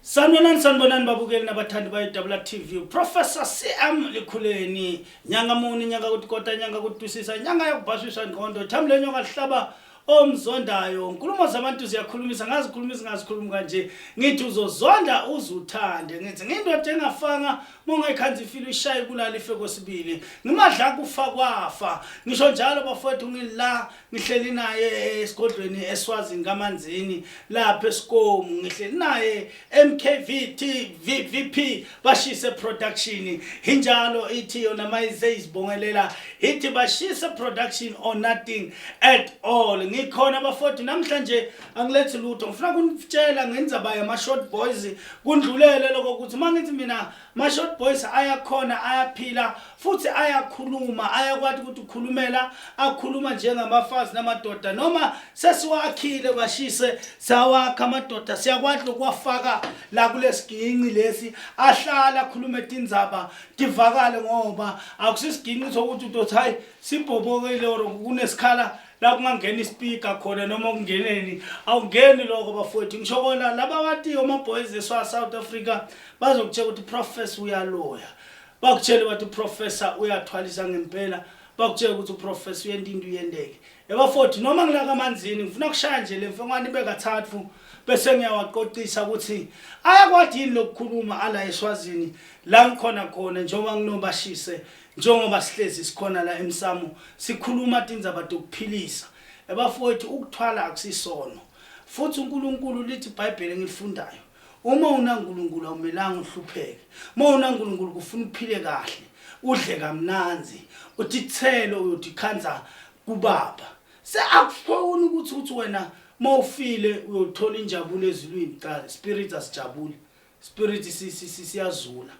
Sanibonani, sanibonani babukeli nabathandi bayiDabula TV. Professor CM Likhuleni, nyanga muni, nyanga kutikota, nyanga kutwisisa, nyanga yokubhaswiswa ngqondo, thambo lenyoka lihlaba omzondayo. Nkulumo zabantu ziyakhulumisa, ngazikhulumisa ngazikhuluma kanje. Ngithi uzozonda uzuthande. Ngithi ngindoda engafanga mongayikhanzi ifile ishaye kulala ife kwesibili. Ngimadla kufa kwafa. Ngisho njalo bafowethu, ngila ngihleli naye esigodlweni eSwazini kaManzini lapha eSikomu, ngihleli naye MKV TVVP Bashise Production. Injalo ithi yona mayize izibongelela, ithi Bashise Production or nothing at all. Ngikhona bafowethu, namhlanje angilethi lutho, ngifuna kunitshela ngendzaba yama short boys. Kundlulele lokho ukuthi mangithi mina ma short boys ayakhona, ayaphila futhi ayakhuluma, ayakwazi ukuthi ukhulumela, akhuluma njengamafazi namadoda. Noma sesiwakhile bashise, sawakha amadoda, siyakwazi ukuwafaka la kulesiginci lesi, ahlala akhulume tindzaba tivakale, ngoba akusisiginci sokuthi utothi hayi sibhobokile or kunesikhala la kungangena ispeaker khona noma kungeneni. Awungeni lokho bafowethu. Ngisho kona laba batiyo ama-boys eswa South Africa bazokutshela ukuthi professor uyaloya, bakutshele bathi uprofessor uyathwalisa ngempela, bakutshela ukuthi uprofessor uyenta into uyendeke. Ebafowethu, noma ngila kaManzini, ngifuna kushaya nje le mfengwane ibe kathathu bese ngiyawaqoqisa ukuthi ayakwadi yini lokukhuluma ala eSwazini la ngikhona khona, njengoba nginobashise, njengoba sihlezi sikhona la emsamo sikhuluma tindzaba tokuphilisa. Ebafowethu, ukuthwala akusisono futhi uNkulunkulu lithi iBhayibheli engilifundayo, uma unaNkulunkulu awumelanga uhlupheke. Uma unaNkulunkulu kufuna uphile kahle, udle kamnanzi, uthithelo uyothikhanza kubaba. Se akufuni ukuthi uthi wena mawufile uyothola injabulo ezulwini. Cha, spirit asijabuli, spirit siyazula,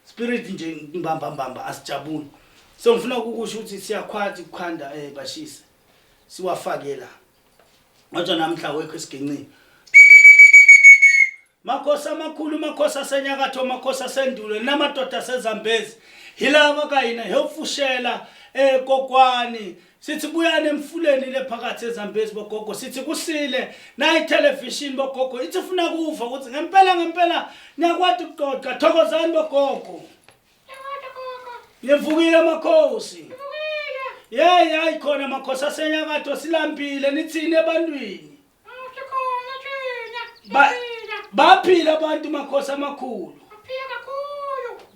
spirit nje mbamba mbamba asijabuli. So ngifuna ukukusho ukuthi siyakhwathi ukukhanda bashise siwafake la, kodwa namhla wekho esigencini. Makhosi amakhulu, makhosi asenyakatho, makhosi asendulo namadoda aseZambezi, hilava ka hina hi pfuxela kokwani. Sithi buyani emfuleni le phakathi eZambezi bogogo. Sithi kusile nayi television bogogo, ithi funa kuva ukuthi ngempela ngempela niyakwati ukuxoxa. Thokozani bogogo. Nivukile makhosi? Yeyi, hayi khona makhosi asenyakatho, silambile. Nithini ebantwini? Baphila abantu makhosi amakhulu?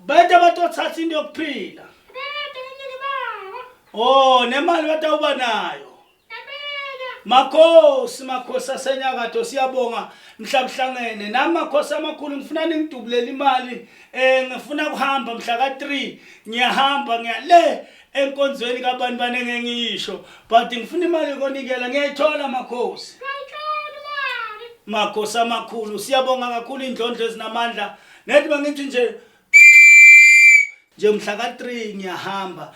Bete batothatha into yokuphila. Oh, nemali batawuba nayo. Makhosi, makhosi asenyakatho, siyabonga mhlabuhlangene. Nami makhosi amakhulu ngifuna ningidubulele imali, ngifuna kuhamba mhla ka3, ngiyahamba ngiya le enkonzweni kabantu banenge ngisho, but ngifuna imali yokunikela. Ngiyayithola makhosi? Makhosi amakhulu, siyabonga kakhulu, indlondlo ezinamandla. Nethi bangithi nje nje mhla ka3 ngiyahamba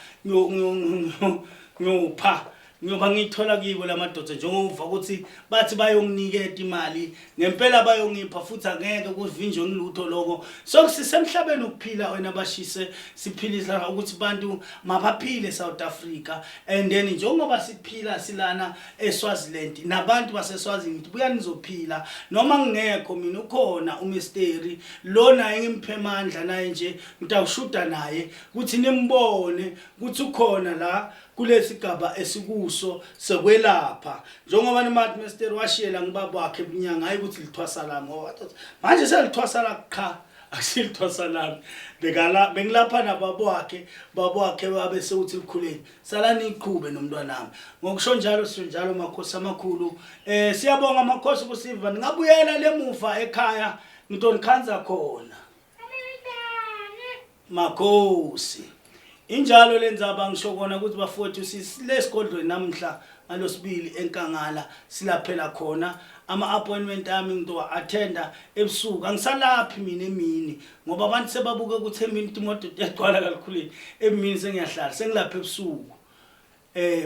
ngiyopha, ngiyoba ngiyithola kibo lamadoda, njengoba ukuthi bathi bayonginiketa imali, ngempela bayongipha futhi angeke kuvinjwe ngilutho lokho. So sisemhlabeni ukuphila wena bashise, siphilisa ukuthi bantu mabaphile South Africa, and then njengoba siphila silana eSwaziland nabantu baseSwazini, ngithi buya nizophila. Noma ngingekho mina, ukhona umisteri lo naye ngimphe amandla naye nje, ngitawushuda naye ukuthi nimbone ukuthi ukhona la kulesi gaba esikuso sekwelapha, njengoba nimathi mister washiyela ngibaba wakhe ebunyanga, hayi ukuthi lithwasa lami, ngoba manje selithwasa la. Qha, akusilithwasa lami, bekala bengilapha nababa wakhe, baba wakhe wabe sewuthi likhuleni salani iqhube nomntwanami. Ngokusho njalo, sisho njalo makhosi amakhulu. Siyabonga makhosi kusiva. Ningabuyela lemuva ekhaya, ngitonikhanza khona makhosi. Injalo lenzaba. Ngisho kona ukuthi bafowethu, silesigodlweni namhla ngalosibili enkangala, silaphela khona. Ama-appointment ami ngitowa-attenda ebusuku, angisalaphi mina emini ngoba abantu sebabuke ukuthi emini imoto iyagcwala kalukhuleni. Emini sengiyahlala sengilapha ebusuku.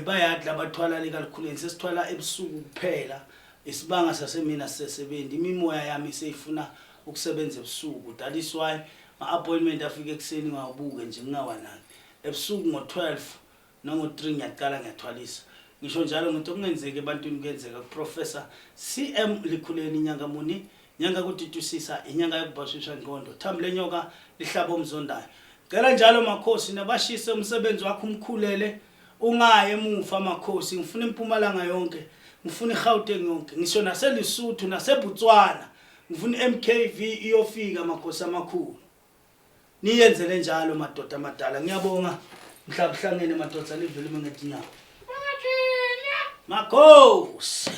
Bayadla abathwala le kalukhuleni, sesithwala ebusuku kuphela. Isibanga sasemina sisesebenzi, imimoya yami seyifuna ukusebenza ebusuku. That is why ma-appointment afike ekuseni ngiwabuke nje, ngingawanaki. Ebusuku ngo-12 nango-3 ngiyaqala ngiyathwalisa. Ngisho njalo ngithi okungenzeki ebantwini kuyenzeka kuProfessor CM Likhuleni Nyangamuni. Nyanga kutitwisisa inyanga yokubhashisha ingqondo. Thambo lenyoka lihlaba omzondayo. Cela njalo makhosi nabashise umsebenzi wakho umkhulele ungayi emuva makhosi ngifuna impumalanga yonke ngifuna iGauteng yonke ngisho naseLesotho naseBotswana ngifuna iMKV iyofika makhosi amakhulu niyenzele njalo madoda amadala ngiyabonga mhlaba uhlangene madoda livele ngetinyawo makhosi.